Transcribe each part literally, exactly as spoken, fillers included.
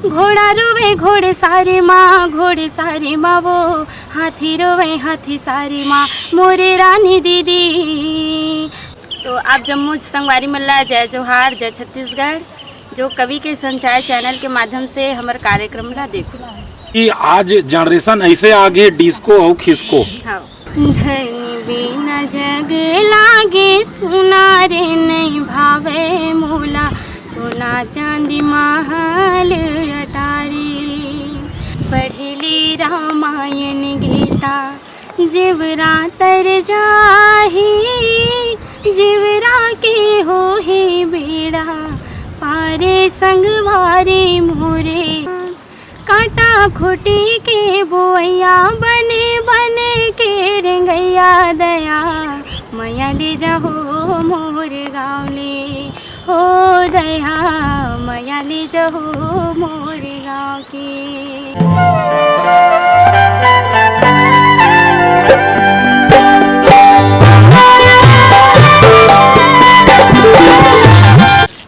घोड़ा रोवे घोड़े सारी माँ, घोड़े सारी माँ वो, हाथी रोवे हाथी सारी माँ, मोरे रानी दीदी। तो आप जम्मो संगवारी मन ला जय जोहार, जय छत्तीसगढ़। जो कवि के संचार चैनल के माध्यम से हमर कार्यक्रम ला देखो। कि आज जनरेशन ऐसे आगे डिस्को अउ खिसको। हाँ। धन बिना जग लागे सुना रे, नहीं भावे मोला सोना चांदी महल अटारी। पढ़ली रामायण गीता जेवरा तर जाही, जेवरा के होही बेड़ा पारे संगवारी मोरे। कांटा खूंटी के बोइया बने बने के रेंगइया दया, मया ले जाहो मोर गाँव ले, हो दया, मया ले जाहो मोर गाँव के।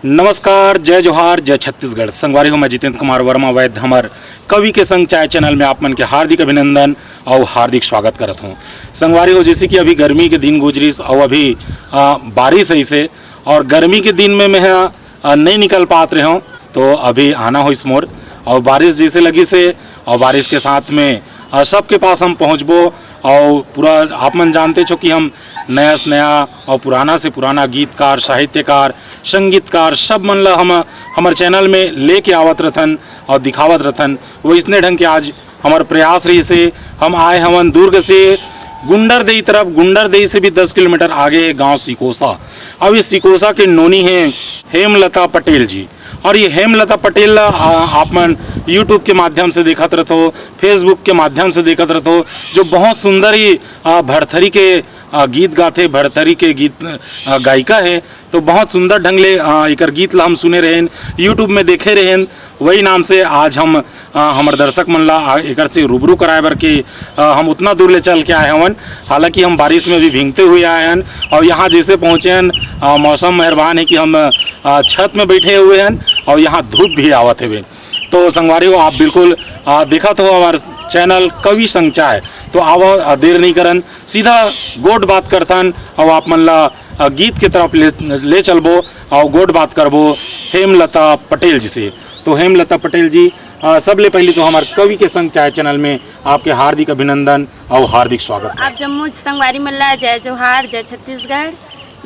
नमस्कार, जय जोहार, जय छत्तीसगढ़। संगवारी हो, मैं जितेंद्र कुमार वर्मा वैद्य, हमर कवि के संग चाय चैनल में आप मन के हार्दिक अभिनंदन अउ हार्दिक स्वागत करत हूँ। संगवारी हो, जैसे कि अभी गर्मी के दिन गुजरिस अउ अभी, आ, बारिश अइसे, और गर्मी के दिन में मैं, आ, नहीं निकल पात रहे हूँ, तो अभी आना होइस मोर, और बारिश जैसे लगिस हे, और बारिश के साथ में, आ, सबके पास हम पहुँचबो, और पूरा आप मन जानते छो कि हम नया से नया और पुराना से पुराना गीतकार, साहित्यकार, संगीतकार सब मन ला हम हमर चैनल में लेके आवत रथन और दिखावत रथन। वइसने ढंग के आज हमर प्रयास रहिस हे। हम आए हवन दुर्ग से गुंडरदेई तरफ। गुंडरदेई से भी दस किलोमीटर आगे हे गांव सिकोसा। अब इस सिकोसा के नोनी हे हेमलता पटेल जी। और ये हेमलता पटेल ला, आ, आप मन YouTube के माध्यम से देखत रथो, Facebook के माध्यम से देखत रथो, जो बहुत सुंदर ही, आ, भरथरी के, आ, गीत गाथे, भरथरी के गीत, आ, गायिका हे। तो बहुत सुंदर ढंग ले, आ, एकर गीत ला हम सुने रहेन, YouTube में देखे रहेन। वही नाम से आज हम, आ, हमर दर्शक मन ला, आ, एकर से रूबरू कराए बर के, आ, हम उतना दूर ले चल के आए हवन। हालांकि हम बारिश में भी भींगते हुए आए हन और यहाँ जैसे पहुँचे हन, आ, मौसम मेहरबान है कि हम, आ, छत में बैठे हुए हन और यहाँ धूप भी आवत हवे। तो संगवारी हो, आप बिल्कुल, आ, देखत हो हमार चैनल कवि संग चाय। तो आवा, आ, देर नहीं करन, सीधा गोठ बात करथन और आप मन ला, आ, गीत के तरफ ले, ले चलबो और गोठ बात करबो हेमलता पटेल जी से। तो हेमलता पटेल जी, आ, सबले पहले तो हमार कवि के संग चाय चैनल में आपके हार्दिक अभिनंदन और हार्दिक स्वागत। आप जम्मो संगवारी मन ला जय जोहार, जय छत्तीसगढ़।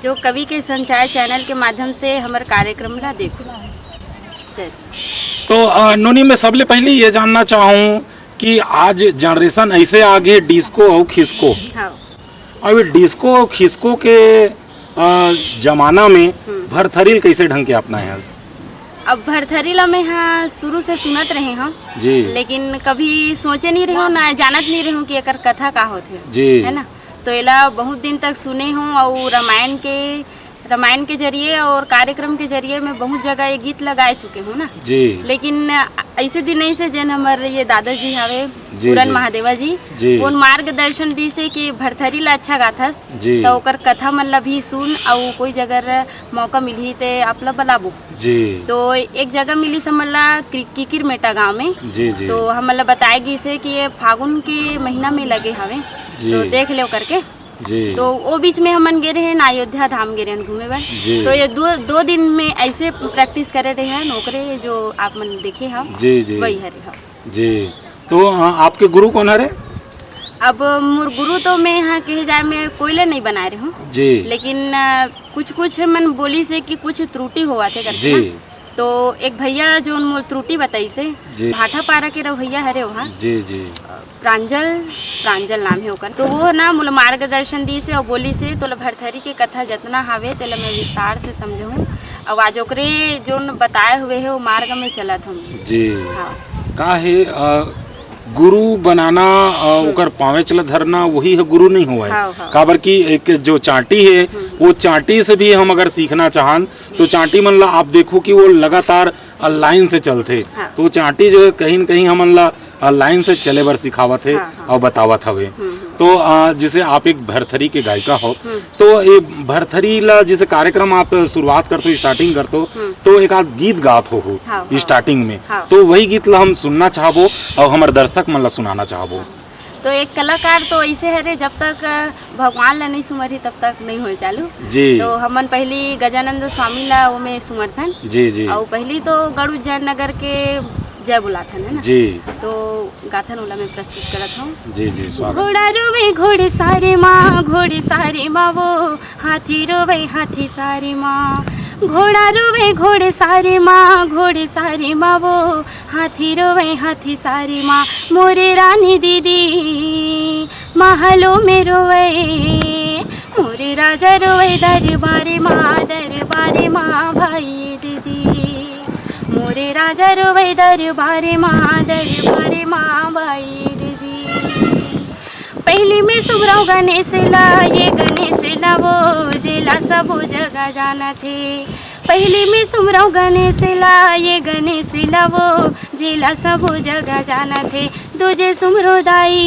जो कवि के संचार चैनल के माध्यम से हमर कार्यक्रम ला देखो। जय। तो, आ, नोनी, मैं सबले पहले ये जानना चाहूँ कि आज जनरेशन ऐसे आगे डिस्को और खिसको। हाँ। अब ये डिस्को और खिसको के, आ, जमाना में हम्म। भरथरी ल कैसे ढंग के अपनाए हस? अब भरथरी ला मैं हाँ शुरू से सुनत रहे हूँ जी। लेकिन कभी सोचे नहीं रहे हूँ ना जानत नहीं रहे हूँ कि एकर कथा का होथे जी। है ना? तो एला बहुत दिन तक सुने हूँ और रामायण के, रामायण के जरिए और कार्यक्रम के जरिए मैं बहुत जगह ये गीत ला गाए चुके हूँ ना। जी। लेकिन ऐसे दिन ऐसे जेन हमर ये दादाजी हवे जी, पूरन जी। महादेवा जी, जी। उन मार्गदर्शन दिस हे कि भरथरी ला अच्छा गाथस, जी। तो ओकर कथा मन ला भी सुन, अउ कोई जगह मौका मिलही ते आप ला बलाबो। जी। तो एक जगह मिलिस हमन ला कि-, किकिर मेटा गाँव में। जी, जी। तो हमन ला बताए गिस हे कि ये फागुन के महीना में लगे हवे। जी। तो देख लेव करके। जी। तो वो बीच में हमन गे रहे हैं अयोध्या धाम गे रहे हैं घूमे बर। जी। तो ये दो, दो दिन में ऐसे प्रैक्टिस करे रहे हैं ओकरे जो आप मन देखे हो। जी, जी। वही हरे हो। जी। तो, अ, आपके गुरु कौन हरे? अब मोर गुरु तो मैं यहाँ कहे जाए मैं कोई ला नहीं बनाए रहे हूँ। जी। लेकिन, अ, कुछ कुछ मन बोलिस हे कि कुछ त्रुटि होवत हे करके जी। ना। तो एक भैया जो मोर त्रुटि बताइस हे, जी। भाटापारा के रवैया हरे वहाँ। जी, जी। प्रांजल, प्रांजल नाम हे ओकर। तो वो ना मोला मार्गदर्शन दिस हे और बोलिस हे, "तोला भरथरी के कथा जतना हावे, तेला मैं विस्तार से समझाहूँ। अउ आज ओकरे जोन बताए हुए हे, वो मार्ग में चलत हूँ।" जी। हाँ। का हे, अ, गुरु बनाना, अ, हम्म। ओकर पाँवेच ल धरना, वही ह गुरु नहीं होवय। हाँ, हाँ। काबर कि एक जो चांटी हे, हम्म। वो चांटी से भी हम अगर सीखना चाहन, तो चांटी मन ला आप देखो कि वो लगातार, अ, लाइन से चलथे। हाँ। तो चांटी जो है, कहीं न कहीं हमन ला, अ, लाइन से चले बर सिखावत हे हाँ, हाँ। और बतावत हवे। हम्म, हम्म। तो, अ, जैसे आप एक भरथरी के गायिका हो, हम्म। तो ये भरथरी ला जैसे कार्यक्रम आप शुरुआत करते हो, starting करते हो, हम्म। तो एक आध गीत गात हो, हो हाँ, हाँ। Starting में, हाँ। तो वही गीत ला हम सुनना चाहबो और हमर दर्शक मन ला सुनाना चाहबो। तो एक कलाकार तो ऐसे हरे, जब तक, अ, भगवान ला नहीं सुमरही, तब तक नहीं होए चालू। जी। तो हमन पहली गजानंद स्वामी ला ओमे सुमरथन। जी, जी। और पहली तो गढ़ उज्जैन नगर के जय बुलाथन, है ना? जी। तो गाथन ओला मैं प्रस्तुत करत हूँ। जी, जी, स्वागत। घोड़ा रोवे घोड़े सारे माँ, घोड़े सारे माँ वो, हाथी रोवे हाथी सारे माँ। घोड़ा रोवे घोड़े सारे माँ, घोड़े सारे माँ वो, हाथी रोवे हाथी सारे माँ। मोरे रानी दीदी महलों में रोवे, मोरे राजा रोवे दरबारे माँ, दरबारे माँ भाई जी। मोरे राजा रोवे दरबारे माँ, दरबारे माँ भाई जी। पहली में सुमरव गणेश ला, ये गणेश ला वो, जेला सबो जगह जानथे। पहली में सुमरव गणेश ला, ये गणेश ला वो, जेला सबो जगह जानथे। दूजे सुमरव दाई,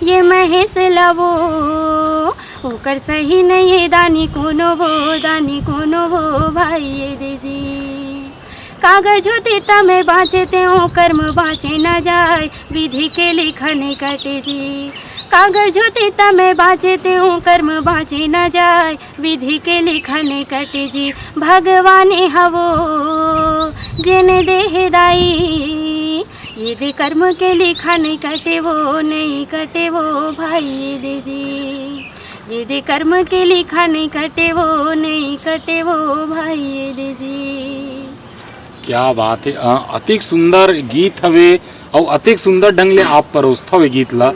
ये महेश ला वो, ओकर सही नहीं ये दानी कोनो वो, दानी कोनो वो भाई ये दे जी। कागज होते त मैं बाँचे तें, कर्म बाँचे न जाय, विधि के लिखा नहीं कटे जी। कागज होते त मैं बाँचे तें, कर्म बाँचे न जाय, विधि के लिखा नहीं कटे जी। भगवान हवो जेन देह दाई, ये दे कर्म के लिखा नहीं कटे वो, नहीं कटे वो भाई ये दे जी। ये दे कर्म के लिखा नहीं कटे वो, नहीं कटे वो भाई ये दे जी। क्या बात है, अ, अतिक सुंदर गीत हवे अउ अतिक सुंदर ढंग ले आप परोसथव ए गीत ला।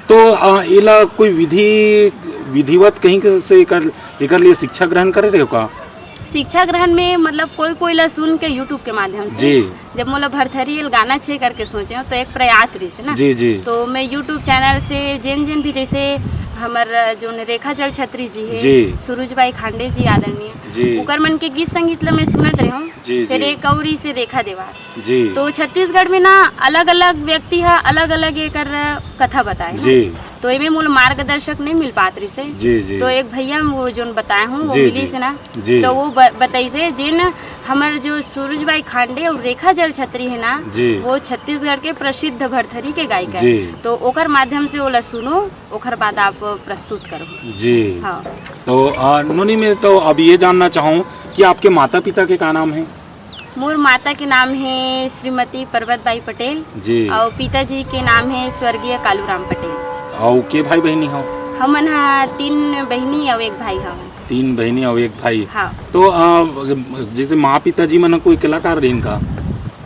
तो, अ, एला कोई विधि, विधिवत कहीं के से एकर, एकर लिए शिक्षा ग्रहण करे रहे हो का? शिक्षा ग्रहण में मतलब कोई, कोई ला सुन के YouTube के माध्यम से। जी। जब मोला भरथरी एल गाना छे करके सोचे हो, तो एक प्रयास रहिस ना। जी, जी। तो मैं YouTube channel से जेन, जेन भी जैसे हमर जोन रेखा जल छत्री जी है, जी। सूरज बाई खांडे जी आदरणीय, जी। ओकर मन के गीत संगीत ला मैं सुनत रहे हूँ। जी, फिर जी। एक और से रेखा देवार। जी। तो छत्तीसगढ़ में ना अलग-अलग व्यक्ति ह अलग-अलग एकर कथा बताए हैं। जी। तो एमे मोला मार्गदर्शक नहीं मिल पात रहिस हे। जी, जी। तो एक भैया वो जोन बताए हूँ, वो जी, मिली जी। से ना। जी। तो वो ब-, बताई से जिन हमर जो सूरज बाई खांडे और रेखा जल छत्री है ना, जी। वो छत्तीसगढ़ के प्रसिद्ध भरथरी के गायिका है। जी। तो ओकर माध्यम से ओला सुनो, ओकर बाद आप प्रस्तुत करो। जी। हाँ। तो, आ, नोनी में तो अब ये जानना चाहूँ कि आपके माता पिता के का नाम है? मोर माता के नाम है श्रीमती पर्वत बाई पटेल जी। और पिताजी के नाम है स्वर्गीय कालूराम पटेल। अउ के भाई बहिनी हो? हमन हा तीन बहिनी अउ एक भाई हवन। तीन बहिनी अउ एक भाई। हाँ। तो, आ, जैसे माँ पिताजी मन कोई कलाकार रहिन का?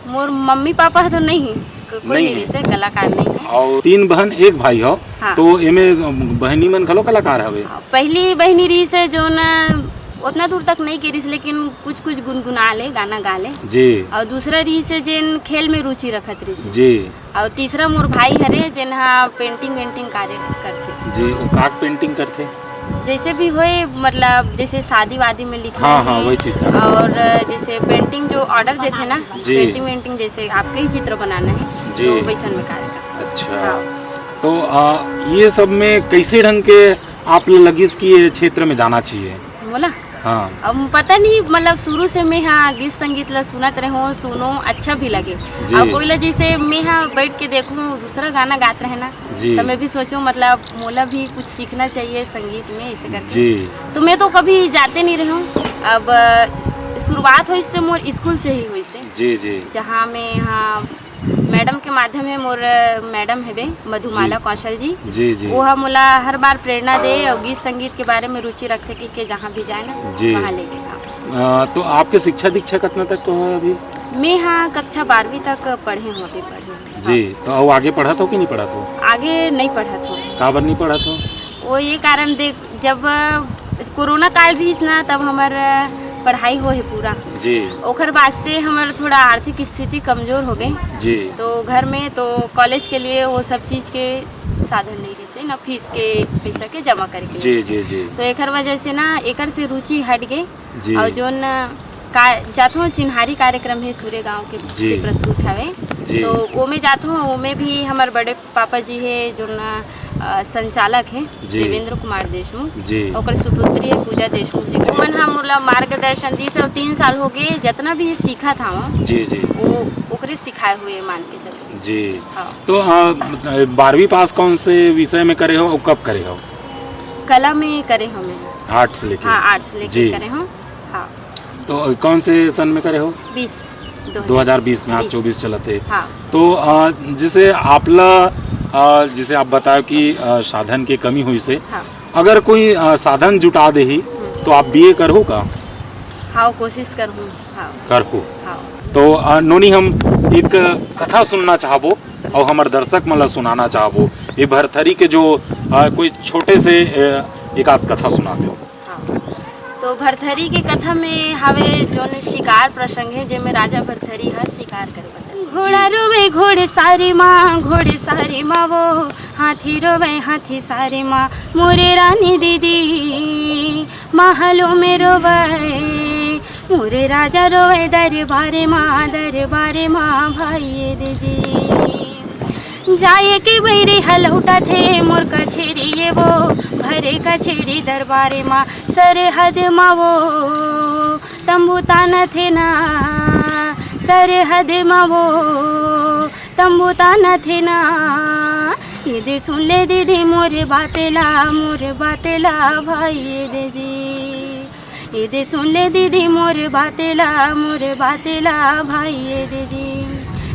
मोर मम्मी पापा तो नहीं, क-, कोई नहीं नहीं है। जैसे कलाकार नहीं है। अउ तीन बहन एक भाई हो, हाँ। तो एमे बहिनी मन घलो कलाकार हवे? हाँ, पहली बहिनी रहिस हे जोन उतना दूर तक नहीं गे रहिस, लेकिन कुछ कुछ गुनगुना ले, गाना गा ले। जी। और दूसरा रहिस हे जेन खेल में रुचि रखत रहिस हे। जी। और तीसरा मोर भाई हरे जेन हा painting वेंटिंग कार्य करथे। जी, वो का painting करथे? जैसे भी होए, मतलब जैसे शादी वादी में लिखना हाँ, हाँ, है वही चीज था। और जैसे painting जो order देथे ना, जी। Painting वेंटिंग जैसे आपके ही चित्र बनाना है, जी। तो वैसन में कार्य करथे। अच्छा। हाँ। तो, आ, ये सब में कैसे ढंग के आप ल लगिस कि ये क्षेत्र में जाना चाहिए? मोला? हाँ। अब पता नहीं, मतलब शुरू से मैं हा गीत संगीत ला सुनत रहूं, सुनो, अच्छा भी लगे। जी। और कोई ला जैसे मैं हा बैठ के देखूं, दूसरा गाना गात रहे ना, जी। तो मैं भी सोचूं, मतलब मोला भी कुछ सीखना चाहिए संगीत में, ऐसे करके। जी। तो मैं तो कभी जाते नहीं रहूं। अब, अ, शुरुआत होइस तो मोर स्कूल से ही होइस हे। जी, जी। जहाँ मैं, हाँ, मैडम के माध्यम हे, मोर, अ, मैडम हेबे, मधुमाला जी। कौशल जी। जी, जी। वो ह मोला हर बार प्रेरणा दे और गीत संगीत के बारे में रुचि रखथे कि, कि जहाँ भी जाए ना, जी। वहाँ लेके जाओ। अ, तो आपके शिक्षा दीक्षा कितना तक को है अभी? मैं हाँ कक्षा बारहवीं तक पढ़े हूँ, अभी पढ़े हूँ। जी, हाँ। तो अउ आगे पढ़त हो कि नहीं पढ़त हो? आगे नहीं पढ़त हूँ। काबर नहीं पढ़त हो? वो ये कारण देख, जब कोरोना काल रहिस ना, तब हमर पढ़ाई हो हे पूरा। जी। ओकर बाद से हमर थोड़ा आर्थिक स्थिति कमजोर हो गई। जी। तो घर में तो कॉलेज के लिए वो सब चीज के साधन नहीं रहिस हे, ना फीस के पैसा के जमा करे के जी, लिए। जी, जी। तो एकर वजह से ना, एकर से रुचि हट गई। जी। और जोन का, जाथो चिन्हारी कार्यक्रम है सूर्य गांव के जी। से प्रस्तुत हवे। जी। तो वो में जाथो, वो में भी हमर बड़े पापा जी हे, जोन अ, संचालक हे जी। देवेंद्र कुमार देशमुख। जी। ओकर सुपुत्री हे पूजा देशमुख जी। जी। ओमन ह मोला मार्गदर्शन दिस हे, अउ तीन साल हो गे, जतना भी सीखत हवं, जी, जी। वो ओकरे सिखाए हुए मान के चलो। जी। हाँ। तो, अ, बारहवीं पास कौन से विषय में करे हो और कब करे हो? कला में करे हवं मैं। आर्ट्स लेके? हाँ, आर्ट्स लेके जी। करे हवं। हाँ। तो कौन से सन में करे हो? बीस, दो हज़ार बीस में, आज बीस। चौबीस चलत हे। हाँ। तो, अ, जैसे आप ला, अ, जैसे आप बताओ कि, अ, साधन के कमी होइस हे, हाँ। अगर कोई, अ, साधन जुटा देही, हम्म। तो आप बीए करहू का? हाँ, कोशिश करहूँ। हाँ। करहू। हाँ। तो, अ, नोनी, हम एक कथा सुनना चाहबो और हमर दर्शक मन ला सुनाना चाहबो। ये भरथरी के जो, अ, कोई छोटे से, अ, एक आध कथा सुना दो। हाँ। तो भरथरी के कथा में हवे जोन शिकार प्रसंग हे, जेमे राजा भरथरी ह शिकार करे बर जाथे। घोड़ा रोवे घोड़े सारी माँ, घोड़े सारी माँ वो, हाथी रोवे हाथी सारी माँ, मोरे रानी दीदी महलों में रोवे, मोरे राजा रोवे दरबारे माँ, दरबारे माँ भाई दीदी। जाए के बैरी हलौटा थे मोर कछेरी ये वो, भरे कछेरी दरबारे माँ, सरहद मा वो तंबू ताना थे ना, सरहद मा वो तंबू ताना थे ना। ये दे सुन ले दीदी मोर बातेला, मोर बातेला भाई ये दे जी। ये दे सुन ले दीदी मोर बातेला, मोर बातेला भाई ये दे जी।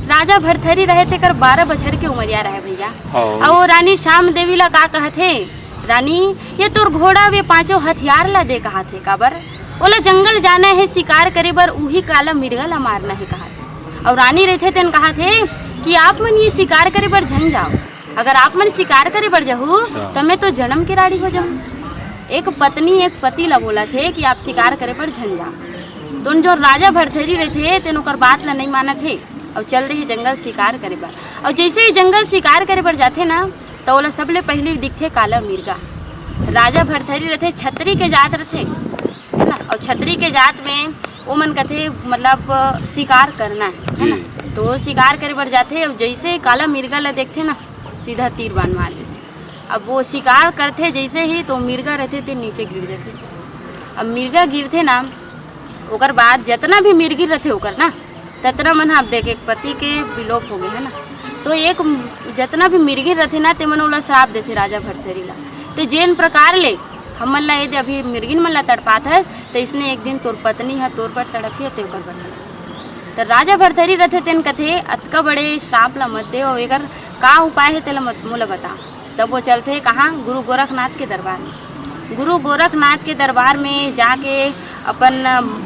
राजा भरथरी रहे तेकर बारह बछर के उमरिया रहे भैया। हाँ। अउ वो रानी श्याम देवी ला का कहत हे, "रानी, ये तोर घोड़ा, ये पांचों हथियार ला दे," कहत हे। काबर? ओला जंगल जाना हे शिकार करे बर, उही काला मिर्गा ला मारना हे कहत हे। अउ रानी रहिथे तेन कहत हे कि आप मन ये शिकार करे बर झन जाओ, अगर आप मन शिकार करे बर जहू, अच्छा। त मैं तो जन्म के राड़ी हो जाऊँ। एक पत्नी एक पति ला बोलत हे कि आप शिकार करे बर झन जाओ। तो जो राजा भरथरी रहिथे तेन ओकर बात ला नहीं मानत हे अउ चल दे हे जंगल शिकार करे बर। अउ जैसे ही जंगल शिकार करे बर जाथे ना, त ओला सबले पहिली दिखथे काला मिर्गा। राजा भरथरी रहिथे, छतरी के जात रहिथे, है ना? अउ छतरी के जात में ओमन कथे, मतलब, शिकार करना है, है जी। ना? तो शिकार करे बर जाथे, अउ जैसे काला मिर्गा ला देखथे ना, सीधा तीर बाण मार देथे। अब वो शिकार करथे जैसे ही, तो मिर्गा रहिथे ते नीचे गिर जाथे। अब मिर्गा गिरथे ना, ओकर बाद जतना भी मिर्गी रहिथे ओकर ना, ततना मन ह, अब देख, एक पति के विलोप हो गए, है ना? तो एक जतना भी मिर्गी रहिथे ना, ते मन ओला श्राप देथे राजा भरथरी ला। ते जेन प्रकार ले हमन ला, यदि अभी मिर्गिन मन ला तड़पात हस, त इसने एक दिन तोर पत्नी ह तोर पर तड़पही, ते ओकर बर तड़पही। त राजा भरथरी रहिथे, तेन कथे, "अतका बड़े श्राप ला मत दे, अउ एकर का उपाय हे, तेला मत, मोला बता।" तब वो चलथे कहाँ? गुरु गोरखनाथ के दरबार में। गुरु गोरखनाथ के दरबार में जाके अपन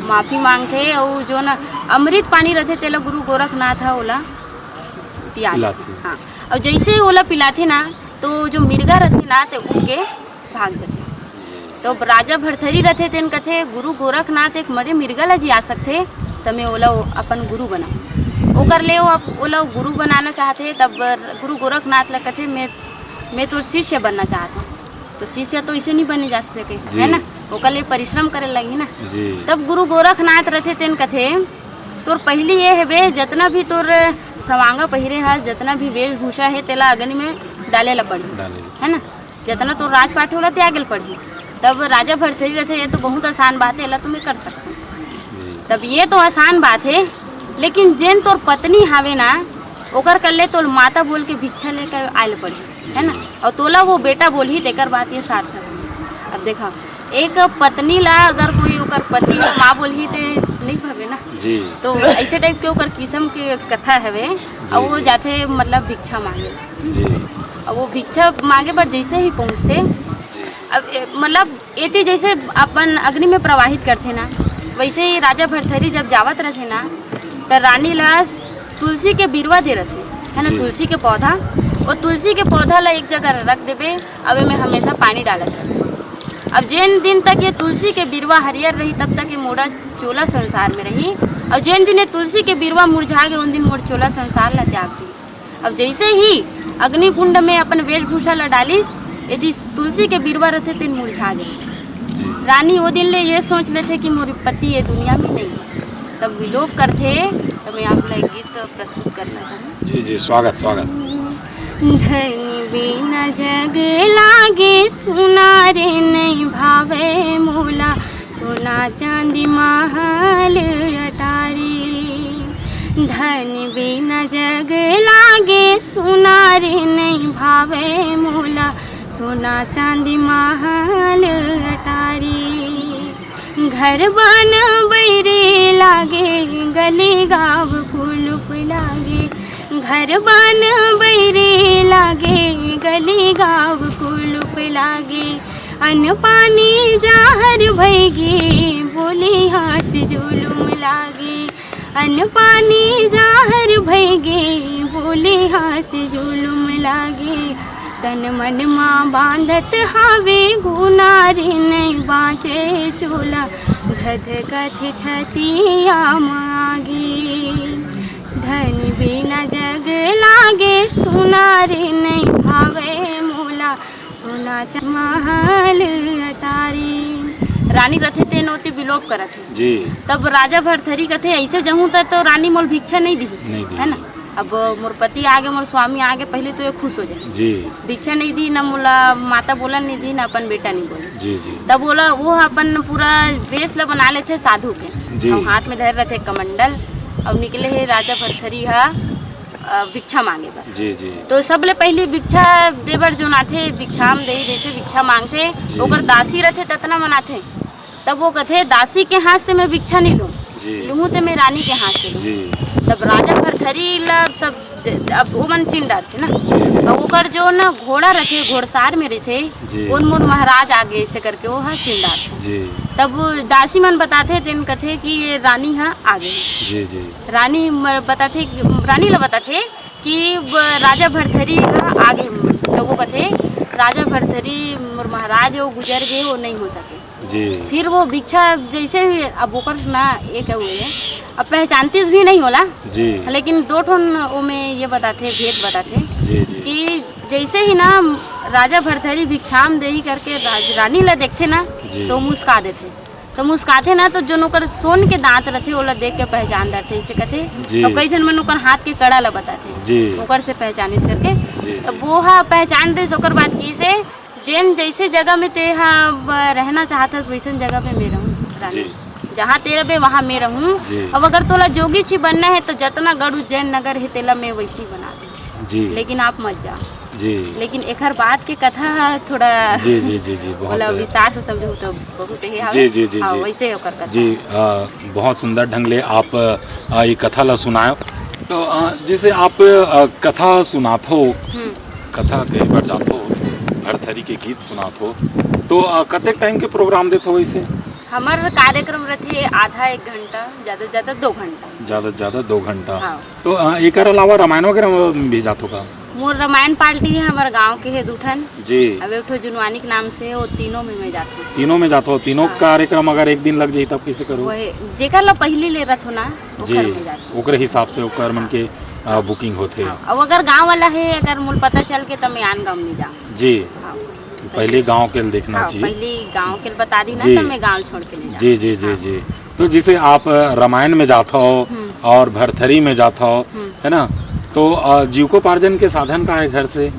माफी मांगथे, अउ जो न अमृत पानी रहिथे, तेला गुरु गोरखनाथ ह ओला पिला पिलाथे। देथे। हाँ, अउ जैसे ही ओला पिलाथे ना, तो जो मिर्गा रहिथे ना, ते उड़ के भाग जाथे। तो राजा भरथरी रहिथे, तेन कथे, "गुरु गोरखनाथ एक मरे मिर्गा ला जिया सकथे, त मैं ओला ओ-, अपन गुरु बनाऊं।" जी। ओकर ले वो अप-, ओला गुरु बनाना चाहथे, तब गुरु गोरखनाथ ला कथे, "मैं, मैं तोर शिष्य बनना चाहत हूँ।" तो शिष्य तो इसे नहीं बने जा सके, जी। है ना? ओकर ले परिश्रम करे लगही ना। जी। तब गुरु गोरखनाथ रहिथे, तेन कथे, "तोर पहली ये हेबे, जतना भी तोर सवांगा पहिरे हस, जतना भी वेशभूषा हे, तेला अग्नि में डाले ला पड़ही, डाले। है ना?" जतना तोर राजपाट हे, ओला त्यागे ल पड़ही। तब राजा भरथरी रहिथे, "ये तो बहुत आसान बात हे, एला तो मैं कर सकथंव।" जी। तब ये तो आसान बात हे, लेकिन जेन तोर पत्नी हावे ना, ओकर कल्ले तोर माता बोल के भिक्षा लेके आए ल पड़ही, है ना? जी। अउ तोला वो बेटा बोलही, तेकर बात ये सार्थक हे। अब देखा, एक पत्नी ला अगर कोई ओकर पति माँ बोलही, ते नहीं भावे ना। जी। तो ऐसे टाइप के ओकर किस्म के कथा हवे। जी, अउ वो जी। जाथे, मतलब, भिक्षा मांगे। जी। अब वो भिक्षा मांगे बर जैसे ही पहुंचथे, जी। अब ए, मतलब, एती जैसे अपन अग्नि में प्रवाहित करथे ना, वैसे ही राजा भरथरी जब जावत रहिथे ना, त रानी ला तुलसी के बिरवा दे रहिथे, है ना, जी। तुलसी के पौधा। वो तुलसी के पौधा ला एक जगह रख देबे, अब एमे हमेशा पानी डालत रहिबे। अब जेन दिन तक ये तुलसी के बिरवा हरियर रही, तब तक ये मोरा चोला संसार में रही, और जेन दिन ये तुलसी के बिरवा मुरझा गे, उन दिन मोर चोला संसार ला त्याग दी। अब जैसे ही अग्निकुंड में अपन वेशभूषा ला डालिस, यदि तुलसी के बिरवा रहिथे, तेन मुरझा जाए। जी। रानी वो दिन ले ये सोच लेथे कि मोर पति ये दुनिया में नहीं है। तब विलोप करथे, तो मैं आप ला एक गीत प्रस्तुत करना चाहूँ। जी, जी, स्वागत, स्वागत। धनी बिना जग लागे सुना रे, नइ भावे मोला सोना चांदी महल अटारी। धन बिना जग लागे सुना रे, नइ भावे मोला सोना चांदी महल अटारी। घर बन बैरी लागे, गली गाँव कुलुप लागे। घर बन बैरी लागे, गली गाँव कुलुप लागे। अन्न पानी जाहर भइगे, बोली हाँस जुलुम लागे। अन्न पानी जाहर भइगे, बोली हाँस जुलुम लागे। तन मन मा बांधत हावे गुनारी, नइ बाँचे चोला धधकत छतिया मागे। धन बिना जग लागे सुनारी, नइ भावे मोला सोना च-, महल अटारी। रानी रथे तेन ओती बिलोप करत हे। जी। तब राजा भरथरी कथे, "ऐसे जहूँ त तो रानी मोल भिक्षा नहीं दी।" नहीं दी। है ना? अब मोर पति आगे, मोर स्वामी आगे, पहले तो ये खुश हो जाए। जी। भिक्षा नहीं दी, ना मोला माता बोलन नहीं दी, ना अपन बेटा नहीं बोले। जी, जी। तब बोला, वो अपन पूरा वेश ला बना लेथे साधु के। जी। अउ हाथ में धर रथे कमंडल, अउ निकले हे राजा भरथरी हा, अ, भिक्षा मांगे बर। जी, जी। तो सबले पहली भिक्षा दे बर जोन आथे, भिक्षा में दे, जैसे भिक्षा मांगथे, जी। ओकर दासी रथे, ततना मनाथे। तब वो कथे, "दासी के हाथ से मैं भिक्षा नहीं लूँ, जी। लूँ तो मैं रानी के हाथ से लूँ।" जी। तब राजा भरथरी ला सब ज-, अब वो मन चिन डारथे ना। जी, जी। अब ओकर जो ना घोड़ा रथे, घोड़सार में रथे, जी। "कोन मोर महाराज आगे," ऐसे करके वो हा चिन डारथे। जी। तब वो दासी मन बताथे, तेन कथे कि ये रानी हा आगे। जी, जी। रानी म-, बताथे कि, रानी ला बताथे कि ब-, राजा भरथरी हा आगे। तो वो कथे, "राजा भरथरी मोर महाराज हे, वो गुजर गे, वो नहीं हो सके।" जी। फिर वो भिक्षा जैसे ही, अब ओकर ना एक हुए, अब पहचानतीस भी नहीं होला, जी। लेकिन दो ठन ओमे ये बताथे, भेद बताथे जी, जी। कि जैसे ही ना राजा भरथरी भिक्षाम देही करके राज-, रानी ला देखथे ना, जी। तो मुस्का देथे। तो मुस्काथे ना, तो जोन ओकर सोन के दांत रथे, ओला देख के पहचान डरथे, इसे कथे। जी। अउ कई झन मन ओकर हाथ के कड़ा ला बताथे, जी। ओकर से पहचानिस करके। जी, जी। अब वो हा पहचान देस, ओकर बाद किसे जेन जैसे जगह में ते हा ब-, रहना चाहत हस, वैसन जगह पे मैं रहूँ, रानी। जी। जहाँ ते रहे, वहाँ मैं रहूँ। जी। अब अगर तोला जोगी ची बनना है, तो जतना गढ़ उज्जैन नगर है, तेला मैं वैसी बना दूँ। जी। लेकिन आप मत जाओ। जी। लेकिन एकर बाद के कथा हा थोड़ा जी, जी, जी, जी, बहुत ओला विस्तार से समझो तो बहुत ही जी, जी, जी, हाँ, जी। वैसे ओकर कथा। जी, अ, बहुत सुंदर ढंग ले आप, अ, ये कथा ला सुनायो। तो, अ, जैसे आप, अ, कथा सुनात हो, हम्म। कथा कहे बर जात हो, भरथरी के गीत सुनात हो, तो, अ, कतेक टाइम के प्रोग्राम देत हो वैसे? हमर कार्यक्रम रथे आधा एक घंटा, ज्यादा से ज्यादा दो घंटा। ज्यादा से ज्यादा दो घंटा। हाँ। तो, अ, एकर अलावा रामायण वगैरह में भी जात हो का? मोर रामायण पार्टी है, हमर गांव के है दू ठन। जी। अब एक ठो जुनवानी के नाम से, वो तीनों में मैं जात हूँ। तीनों में जात हो, तीनों हाँ। कार्यक्रम अगर एक दिन लग जाई तब कैसे करो? वही, जेकर ला पहली ले रथ हो ना, जी, ओकर में जात हूँ। ओकरे हिसाब से ओकर मन के, अ, booking होथे। हाँ, अब अगर गांव वाला है, अगर मोला पता चल के, तब मैं आन गांव नहीं जाऊँ। जी। हाँ। पहले गांव के ल देखना हाँ, चाहिए। पहले गांव के ल बता दी ना, जी। तब मैं गांव छोड़ के नहीं जाऊँ। जी, जी, जी, हाँ। जी। तो जैसे आप रामायण में जात हो हम्म। और भरथरी में जात हो, हम्म। है ना, तो, अ, जीविकोपार्जन के साधन का है घर से?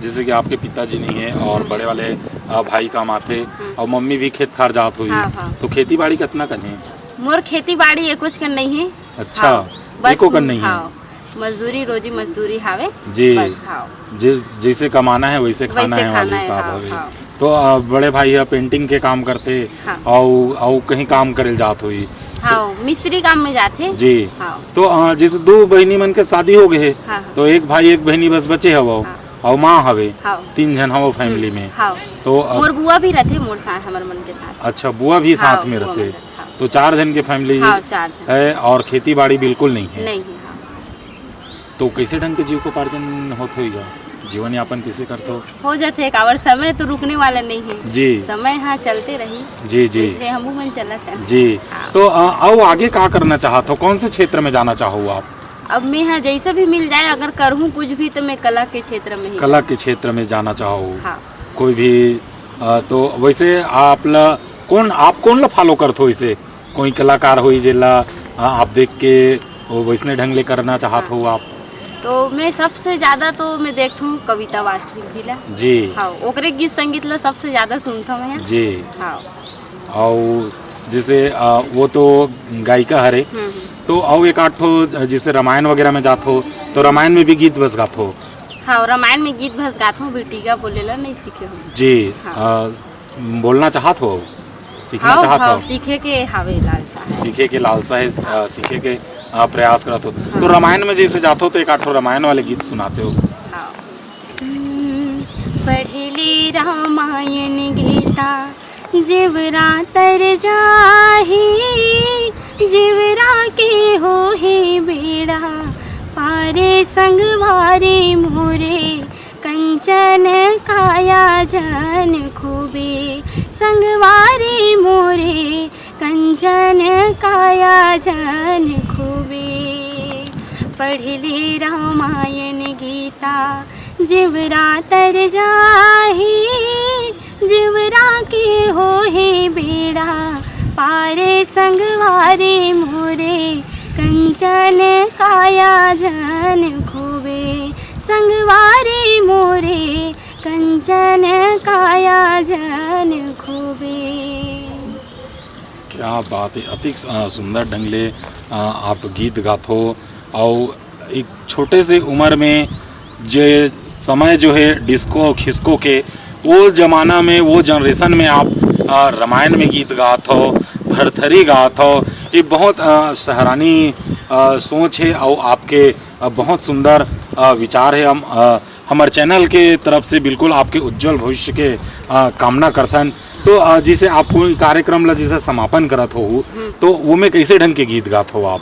जैसे कि आपके पिताजी नहीं है और हम्म। बड़े वाले, अ, भाई काम आथे हम्म। और मम्मी भी खेत खार जात होई, हाँ, हाँ। तो खेती बाड़ी कितना कन है? मोर खेती बाड़ी एको कन नहीं है। अच्छा, हाँ, बस एको कन नहीं है। हाँ, मजदूरी, रोजी मजदूरी हावे, जी। बस, हाँ। जे-, जैसे कमाना है, वैसे खाना वैसे है वाली खाना है, हिसाब हाँ, हवे। हाँ। तो, अ, बड़े भाई ह painting के काम करथे, हाँ। अउ, अउ कहीं काम करे ल जात होही। हाँ, तो मिस्त्री काम में जाथे। जी। हाँ। तो, अ, जैसे दो बहिनी मन के शादी हो गए हे, हाँ, हाँ। तो एक भाई, एक बहिनी बस बचे हवव, हाँ। अउ माँ हवे, हाँ। तीन झन हवव family हम्म, में। हाँ। तो, अ, मोर बुआ भी रथे मोर साथ, हमर मन के साथ। अच्छा, बुआ भी हाँ, साथ में बुआ रथे। मन रथे, हाँ। तो चार झन के family हाँ, चार झन। है और खेती बाड़ी बिल्कुल नहीं है। नहीं है, हाँ। तो कैसे ढंग के जीविकोपार्जन होत होही गा? जीवन यापन कैसे करथो? हो जाथे, काबर समय तो रुकने वाला नहीं है। जी। समय हाँ चलते रही। जी, जी। इसलिए हमहू मन चलत है। जी। हाँ। तो, अ, अउ आगे का करना चाहत हो? कौन से क्षेत्र में जाना चाहो आप? अब मैं हाँ जैसे भी मिल जाए, अगर करहूँ कुछ भी तो मैं कला के क्षेत्र में ही कला करहूँ। के क्षेत्र में जाना चाहो? हाँ। कोई भी, अ, तो वैसे आप ला कौन, आप कौन ला follow करत हो इसे? कोई कलाकार होई जेला, अ, आप देख के वो वैसने ढंग ले करना चाहत हो आप? तो मैं सबसे ज्यादा तो मैं देखथूं कविता वासनिक जी ला। जी। हाँ, ओकरे गीत संगीत ला सबसे ज्यादा सुनथूं मैं। जी। हाँ। अउ जैसे, अ, वो तो गायिका हरे, हम्म, हम्म। तो अउ एक आध ठो, अ, जैसे रामायण वगैरह में जात हो, तो रामायण में भी गीत बस गात हो? हाँ, रामायण में गीत बस गात हूँ, बिटिया बोले ला नहीं सीखे हूँ। जी। हाँ। अ, बोलना चाहत हो, सीखना हाँ, चाहत हाँ, हो? सीखे के हावे लालसा। सीखे के लालसा है, अ, सीखे के, अ, प्रयास करत हो। हाँ। तो रामायण में जैसे जात हो, तो एक आध ठो रामायण वाले गीत सुनाते हो? हाँ। हम्म, पढ़ ले रामायण गीता, जेवरा तर जाही, जेवरा के होही बेड़ा पारे, संगवारी मोरे कंचन काया जन खोबे, संगवारी मोरे कंचन काया जन खोबे। पढ़ ले रामायण गीता, जेवरा तर जाही, जेवरा के होही बेड़ा पारे, संगवारी मोरे कंचन काया जन खोबे, संगवारी मोरे कंचन काया जन खोबे। क्या बात है, अतिक, अ, सुंदर ढंग ले, अ, आप गीत गात हो। अउ एक छोटे से उम्र में जे समय जो है डिस्को अउ खिसको के, वो जमाना में, वो जनरेशन में आप, अ, रामायण में गीत गात हो, भरथरी गात हो, ये बहुत, अ, सराहनीय, अ, सोच है अउ आपके, अ, बहुत सुंदर, अ, विचार है। हम, अ, हमर चैनल के तरफ से बिल्कुल आपके उज्जवल भविष्य के, अ, कामना करथन। तो, अ, जैसे आप कोई कार्यक्रम ला जैसे समापन करत हो, हम्म। तो वो में कैसे ढंग के गीत गात हो आप?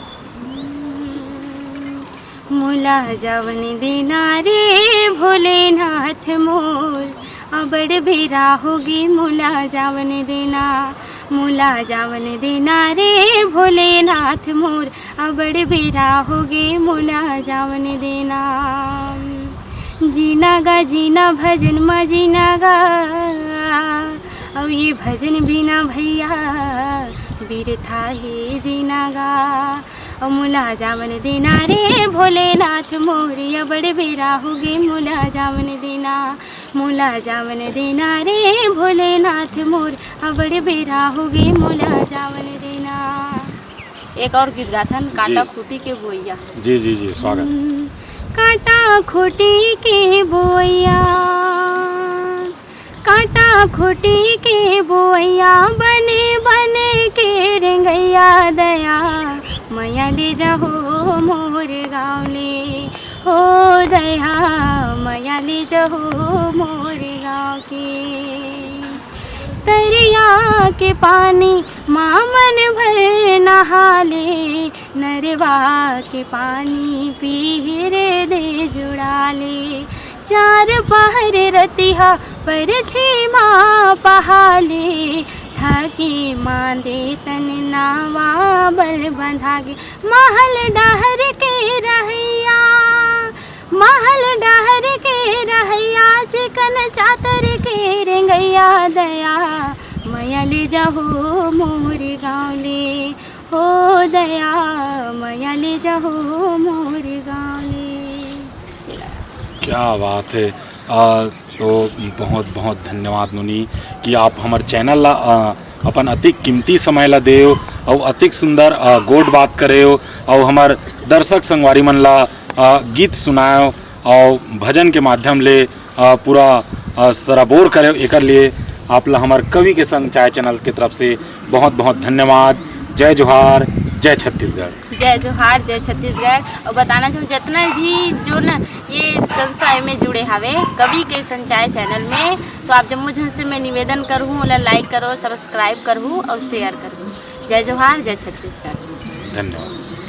मोला जावन देना रे भोलेनाथ मोर, अबड़ बेरा होगे मोला जावन देना, मोला जावन देना रे भोलेनाथ मोर, अबड़ बेरा होगे मोला जावन देना। जीना गा जीना भजन म जीना गा, अउ ये भजन बिना भैया बिरथा हे जीना गा। अउ मोला जावन देना रे भोलेनाथ मोर, अबड़ बेरा होगे मोला जावन देना, मोला जावन देना रे भोलेनाथ मोर, अबड़ बेरा होगे मोला जावन देना। एक और गीत गाथन, काटा जी। खूटी के बोइया। जी, जी, जी, स्वागत। हम्म, काटा खूटी के बोइया, काटा खूटी के बोइया, बने बने के रेंगैया दया, मया ले जाहो मोर गाँव ले, हो दया, मया ले जाहो मोर गाँव के। तरिया के पानी मा मन भर नहा ले, नरवा के पानी पीर दे जुड़ा ले। चार पहर रतिहा परछी मा पहा ले, थाके मांदे तन नावा बल बंधा गे। महल डहर के रहैया, महल डहर के रहैया, चिकन चातर के रेंगैया दया, मया ले जाहो मोर गाँव ले, हो दया, मया ले जाहो मोर गाँव ले। क्या बात है। अ, तो बहुत बहुत धन्यवाद नोनी कि आप हमर चैनल ला, अ, अपन अतिक कीमती समय ला देव अउ अतिक सुंदर, अ, गोठ बात करेव अउ हमर दर्शक संगवारी मन ला, अ, गीत सुनाएव अउ भजन के माध्यम ले, अ, पूरा, अ, सराबोर करेव। एकर लिए आप ला हमर कवि के संग चाय चैनल के तरफ से बहुत बहुत धन्यवाद। जय जोहार, जय छत्तीसगढ़। जय जोहार, जय छत्तीसगढ़। अउ बताना चाहूँ, जितना भी जो ना ये संस्था में जुड़े हवे कवि के संचाय चैनल में, तो आप जम्मो झन से मैं निवेदन करहूँ, ओला लाइक करो, सब्सक्राइब करहूँ अउ शेयर करहूँ। जय जोहार, जय छत्तीसगढ़। धन्यवाद।